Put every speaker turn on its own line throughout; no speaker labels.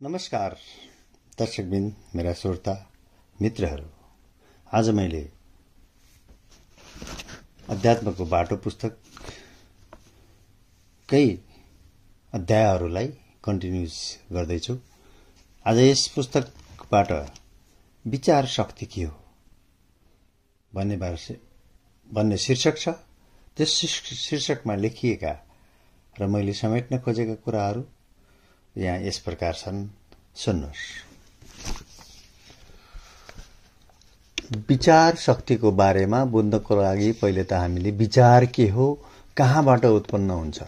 नमस्कार दर्शकबिन, मेरा श्रोता मित्रहरू। आज मैले अध्यात्मको बाटो पुस्तककै अध्यायहरूलाई कन्टिन्युज गर्दैछु। आज यस पुस्तकबाट विचार शक्ति के हो भन्ने शीर्षक छ। त्यस शीर्षकमा लेखिएका र मैले समेट्न खोजेका कुराहरू यहाँ यस प्रकार छन्, सुन्नुहोस्। विचार शक्तिको बारेमा बुझ्नको लागि पहिले त हामीले विचार के हो, कहाँबाट उत्पन्न हुन्छ,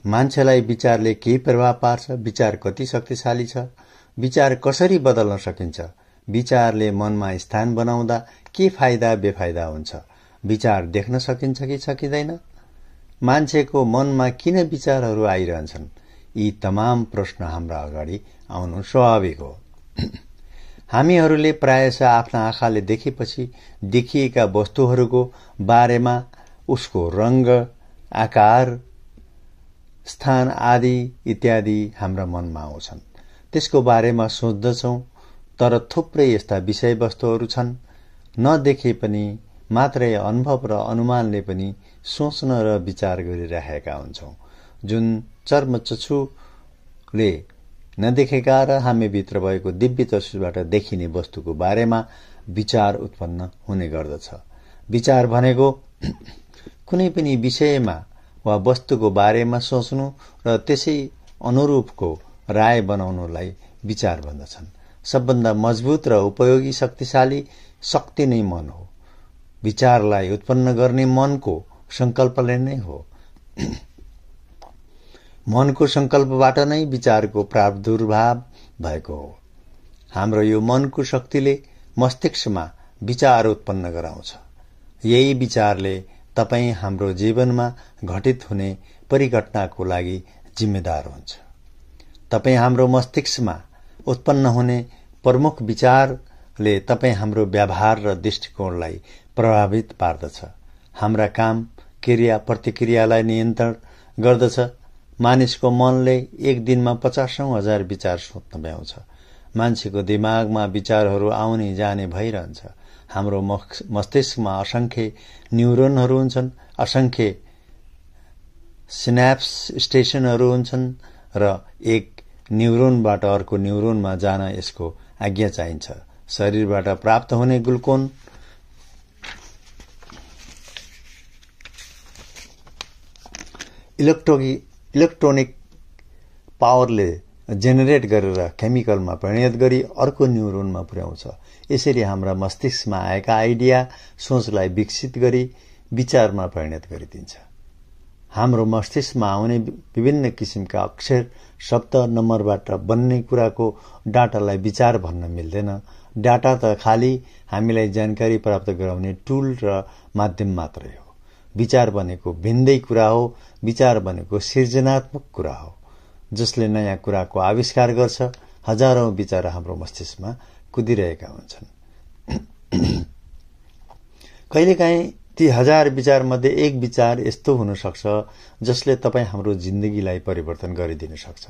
मान्छेलाई विचारले के प्रभाव पार्छ, विचार कति शक्तिशाली छ, विचार कसरी बदल्न सकिन्छ, विचारले मनमा स्थान बनाउँदा के फाइदा बेफाइदा हुन्छ, विचार देख्न सकिन्छ कि सकिँदैन, मान्छेको मनमा किन विचारहरू आइरहन्छन्, यी तमाम प्रश्न हाम्रा अगाडि आउनु स्वाभाविक हो। हामीहरूले प्रायशः आफ्ना आँखाले देखेपछि देखिएका वस्तुहरूको बारेमा उसको रंग, आकार, स्थान आदि इत्यादि हाम्रा मनमा आउँछन्। त्यसको बारेमा सोच्दछौं, तर थुप्रै यस्ता विषयवस्तुहरू छन् नदेखे पनि मात्रै अनुभव र अनुमानले पनि सोच्न र विचार गरिरहेका हुन्छौं, जुन चर्मचक्षुले नदेखेका र हामीभित्र भएको दिव्य तस्बिरबाट देखिने वस्तुको बारेमा विचार उत्पन्न हुने गर्दछ। विचार भनेको कुनै पनि विषयमा वा वस्तुको बारेमा सोच्नु र त्यसै अनुरूपको राय बनाउनुलाई विचार भन्दछन्। सबभन्दा मजबुत र उपयोगी शक्तिशाली शक्ति नै मन हो। विचारलाई उत्पन्न गर्ने मनको संकल्पले नै हो। मनको संकल्पबाट नै विचारको प्रादुर्भाव भएको हो। हाम्रो यो मनको शक्तिले मस्तिष्कमा विचार उत्पन्न गराउँछ। यही विचारले तपाई हाम्रो जीवनमा घटित हुने परिघटनाको लागि जिम्मेदार हुन्छ। तपाई हाम्रो मस्तिष्कमा उत्पन्न हुने प्रमुख विचारले तपाई हाम्रो व्यवहार र दृष्टिकोणलाई प्रभावित पार्दछ। हाम्रा काम, क्रिया, प्रतिक्रियालाई नियन्त्रण गर्दछ। मानिसको मनले एक दिनमा 50,000 विचार सोच्न भ्याउँछ। मान्छेको दिमागमा विचारहरू आउने जाने भइरहन्छ। हाम्रो मस्तिष्कमा असंख्य न्यूरोनहरू हुन्छन्, असंख्य सिनाप्स स्टेशनहरू हुन्छन् र एक न्यूरोनबाट अर्को न्यूरोनमा जान यसको आज्ञा चाहिन्छ। शरीरबाट प्राप्त हुने ग्लुकोन इलेक्ट्रोनिक पावरले जेनेरेट गरेर केमिकलमा परिणत गरी अर्को न्यूरोनमा पुर्याउँछ। यसरी हाम्रा मस्तिष्कमा आएका आइडिया सोचलाई विकसित गरी विचारमा परिणत गरिदिन्छ। हाम्रो मस्तिष्कमा आउने विभिन्न किसिमका अक्षर, शब्द, नम्बरबाट बन्ने कुराको डाटालाई विचार भन्न मिल्दैन। डाटा त खाली हामीलाई जानकारी प्राप्त गराउने टुल र माध्यम मात्रै हो। विचार भनेको भिन्दै कुरा हो। विचार भनेको सृजनात्मक कुरा हो, जसले नयाँ कुराको आविष्कार गर्छ। हजारौं विचार हाम्रो मस्तिष्कमा कुदिरहेका हुन्छन्। कहिलेकाहीँ ती हजार विचार मध्ये एक विचार यस्तो हुन सक्छ जसले तपाई हाम्रो जिन्दगीलाई परिवर्तन गरिदिन सक्छ।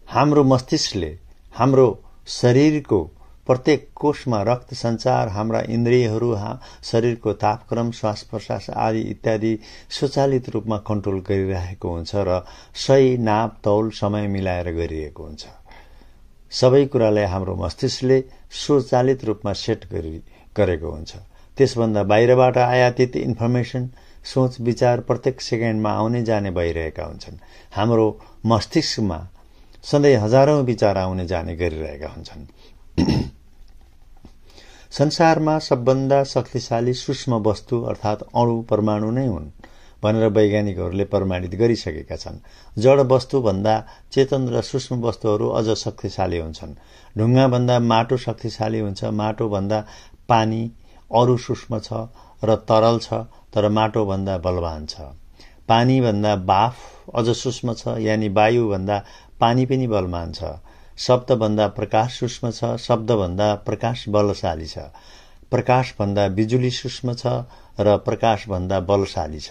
हाम्रो मस्तिष्कले हाम्रो शरीरको प्रत्येक कोषमा रक्त सञ्चार, हाम्रा इन्द्रियहरू, शरीरको तापक्रम, श्वास प्रश्वास आदि इत्यादि स्वचालित रूपमा कन्ट्रोल गरिरहेको हुन्छ र सही नाप तौल समय मिलाएर गरिरहेको हुन्छ। सबै कुरालाई हाम्रो मस्तिष्कले स्वचालित रूपमा सेट गरेको हुन्छ। त्यसभन्दा बाहिरबाट आयातित इन्फर्मेसन, सोच, विचार प्रत्येक सेकेन्डमा आउने जाने भइरहेका हुन्छन्। हाम्रो मस्तिष्कमा सधैँ हजारौं विचार आउने जाने गरिरहेका हुन्छन्। संसारमा सबभन्दा शक्तिशाली सूक्ष्म वस्तु अर्थात अणु परमाणु नै हुन् भनेर वैज्ञानिकहरूले प्रमाणित गरिसकेका छन्। जड वस्तु भन्दा चेतन र सूक्ष्म वस्तुहरू अझ शक्तिशाली हुन्छन्। ढुङ्गा भन्दा माटो शक्तिशाली हुन्छ। माटो भन्दा पानी अरू सूक्ष्म छ र तरल छ, तर माटो भन्दा बलवान छ। पानी भन्दा बाफ अझ सूक्ष्म छ, यानि वायु भन्दा पानी पनि बलवान छ। शब्द भन्दा प्रकाश सूक्ष्म छ, शब्द भन्दा प्रकाश बलशाली छ। प्रकाशभन्दा बिजुली सूक्ष्म छ र प्रकाशभन्दा बलशाली छ।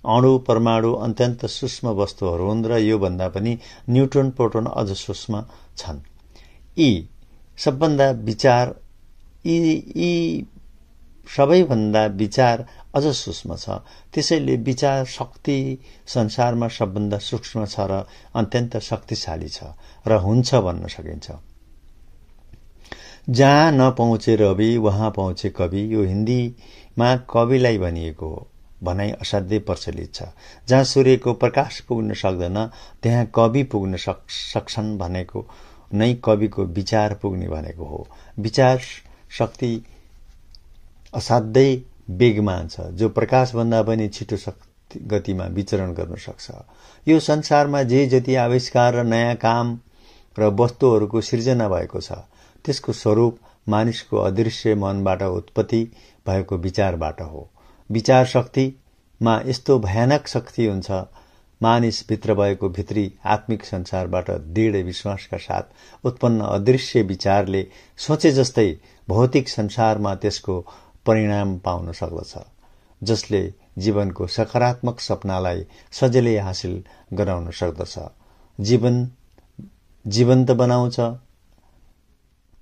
अणु परमाणु अत्यन्त सूक्ष्म वस्तुहरू हुन् र यो भन्दा पनि न्यूट्रोन प्रोटोन अझ सूक्ष्म छन्। यी सबभन्दा विचार अझ सूक्ष्म छ। त्यसैले विचार शक्ति संसारमा सबभन्दा सूक्ष्म छ र अत्यन्त शक्तिशाली छ र हुन्छ भन्न सकिन्छ। जहाँ नपहुँचे रवि वहाँ पहुँचे कवि, यो हिन्दीमा कविलाई भनिएको हो। भनाइ असाध्यै प्रचलित छ। जहाँ सूर्यको प्रकाश पुग्न सक्दैन त्यहाँ कवि पुग्न सक्छन् भनेको नै कविको विचार पुग्ने भनेको हो। विचार शक्ति असाध्यै वेगमान छ, जो प्रकाशभन्दा पनि छिटो गतिमा विचरण गर्न सक्छ। यो संसारमा जे जति आविष्कार र नयाँ काम र वस्तुहरूको सिर्जना भएको छ त्यसको स्वरूप मानिसको अदृश्य मनबाट उत्पत्ति भएको विचारबाट हो। विचार शक्तिमा यस्तो भयानक शक्ति हुन्छ, मानिसभित्र भएको भित्री आत्मिक संसारबाट दृढ विश्वासका साथ उत्पन्न अदृश्य विचारले सोचे जस्तै भौतिक संसारमा त्यसको परिणाम पाउन सक्दछ, जसले जीवनको सकारात्मक सपनालाई सजिलै हासिल गराउन सक्दछ, जीवन्त बनाउँछ।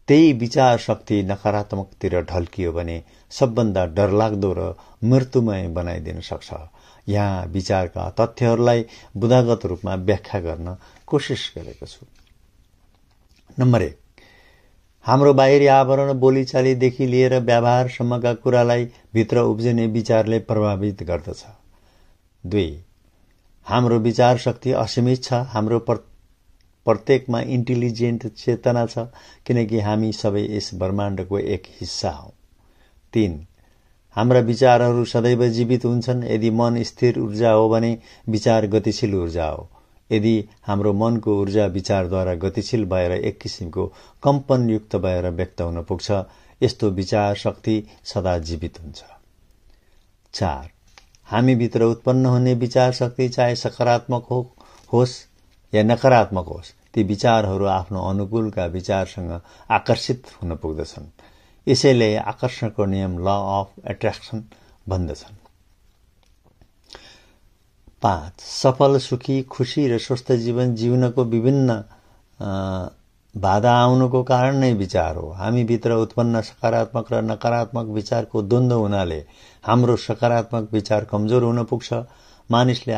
त्यही विचार शक्ति नकारात्मकतिर ढल्कियो भने सबभन्दा डरलाग्दो र मृत्युमय बनाइदिन सक्छ। यहाँ विचारका तथ्यहरूलाई बुदागत रूपमा व्याख्या गर्न कोशिश गरेको छु। नम्बर 1, हाम्रो बाहिरी आवरण बोलीचालीदेखि लिएर व्यवहारसम्मका कुरालाई भित्र उब्जिने विचारले प्रभावित गर्दछ। 2, हाम्रो विचार शक्ति असीमित छ। हाम्रो प्रत्येकमा इन्टेलिजेन्ट चेतना छ, किनकि हामी सबै यस ब्रह्माण्डको एक हिस्सा हौ। 3, हाम्रा विचारहरू सदैव जीवित हुन्छन्। यदि मन स्थिर ऊर्जा हो भने विचार गतिशील ऊर्जा हो। यदि हाम्रो मनको ऊर्जा विचारद्वारा गतिशील भएर एक किसिमको कम्पनयुक्त भएर व्यक्त हुन पुग्छ, यस्तो विचार शक्ति सदा जीवित हुन्छ। 4, हामीभित्र उत्पन्न हुने विचार शक्ति चाहे सकारात्मक होस् या नकारात्मक होस्, ती विचारहरू आफ्नो अनुकूलका विचारसँग आकर्षित हुन पुग्दछन्। यसैले आकर्षणको नियम ल अफ एट्र्याक्सन भन्दछन्। 5, सफल, सुखी, खुशी र स्वस्थ जीवन जिउनको विभिन्न बाधा आउनुको कारण नै विचार हो। हामीभित्र उत्पन्न सकारात्मक र नकारात्मक विचारको द्वन्द्व हुनाले हाम्रो सकारात्मक विचार कमजोर हुन पुग्छ। मानिसले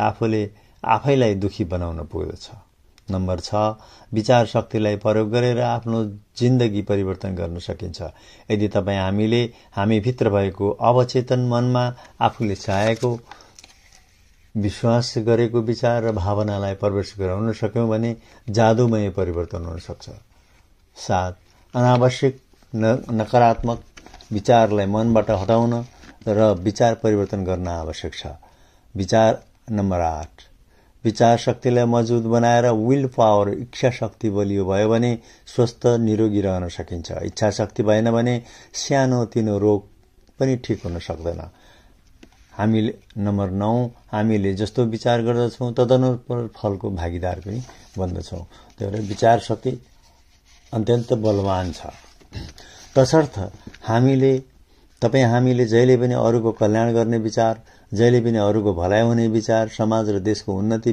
आफैलाई दुखी बनाउन पुग्दछ। नम्बर 6, विचार शक्तिलाई प्रयोग गरेर आफ्नो जिन्दगी परिवर्तन गर्न सकिन्छ। यदि हामीभित्र भएको अवचेतन मनमा आफूले चाहेको विश्वास गरेको विचार र भावनालाई प्रवेश गराउन सक्यौं भने जादुमय परिवर्तन हुन सक्छ। 7, अनावश्यक नकारात्मक विचारलाई मनबाट हटाउन र विचार परिवर्तन गर्न आवश्यक छ। नम्बर 8, विचार शक्तिलाई मजबुत बनाएर विल पावर, इच्छा शक्ति बलियो भयो भने स्वस्थ निरोगी रहन सकिन्छ। इच्छा शक्ति भएन भने सानो तिनो रोग पनि ठीक हुन सक्दैन। नम्बर 9, हामीले जस्तो विचार गर्दछौं तदनुरूप फलको भागीदार पनि बन्दछौं। त्यही भएर विचार शक्ति अत्यन्त बलवान छ। तसर्थ हामीले जहिले पनि अरूको कल्याण गर्ने विचार, जहिले पनि अरूको भलाइ हुने विचार, समाज र देशको उन्नति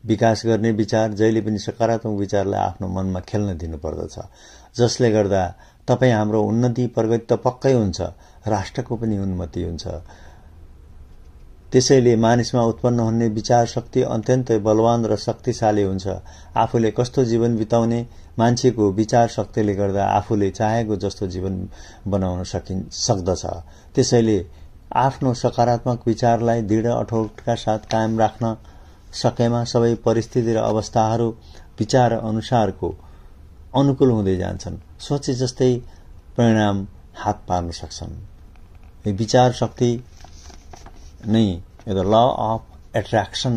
विकास गर्ने विचार, जहिले पनि सकारात्मक विचारलाई आफ्नो मनमा खेल्न दिनुपर्दछ, जसले गर्दा हाम्रो उन्नति प्रगति त पक्कै हुन्छ, राष्ट्रको पनि उन्नति हुन्छ। त्यसैले मानिसमा उत्पन्न हुने विचार शक्ति अत्यन्तै बलवान र शक्तिशाली हुन्छ। आफूले कस्तो जीवन बिताउने, मान्छेको विचार शक्तिले गर्दा आफूले चाहेको जस्तो जीवन बनाउन सक्दछ। त्यसैले आफ्नो सकारात्मक विचारलाई दृढ अठोटका साथ कायम राख्न सकेमा सबै परिस्थिति र अवस्थाहरू विचार अनुसारको अनुकूल हुँदै जान्छन्। सोचे जस्तै परिणाम हात पार्न सक्छन्। विचार शक्ति नै ल अफ एट्र्याक्सन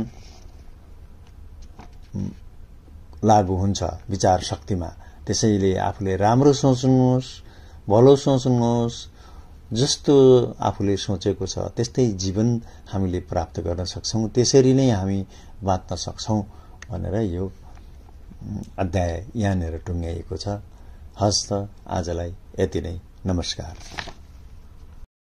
लागू हुन्छ विचार शक्तिमा। त्यसैले आफूले राम्रो सोच्नुहोस्, भलो सोच्नुहोस्, जस्तो आफूले सोचेको छ त्यस्तै जीवन हामीले प्राप्त गर्न सक्छौं। त्यसरी नै हामी बाँच्न सक्छौं भनेर यो अध्याय यहाँनिर टुङ्ग्याइएको छ। हस्त आजलाई यति नै। नमस्कार।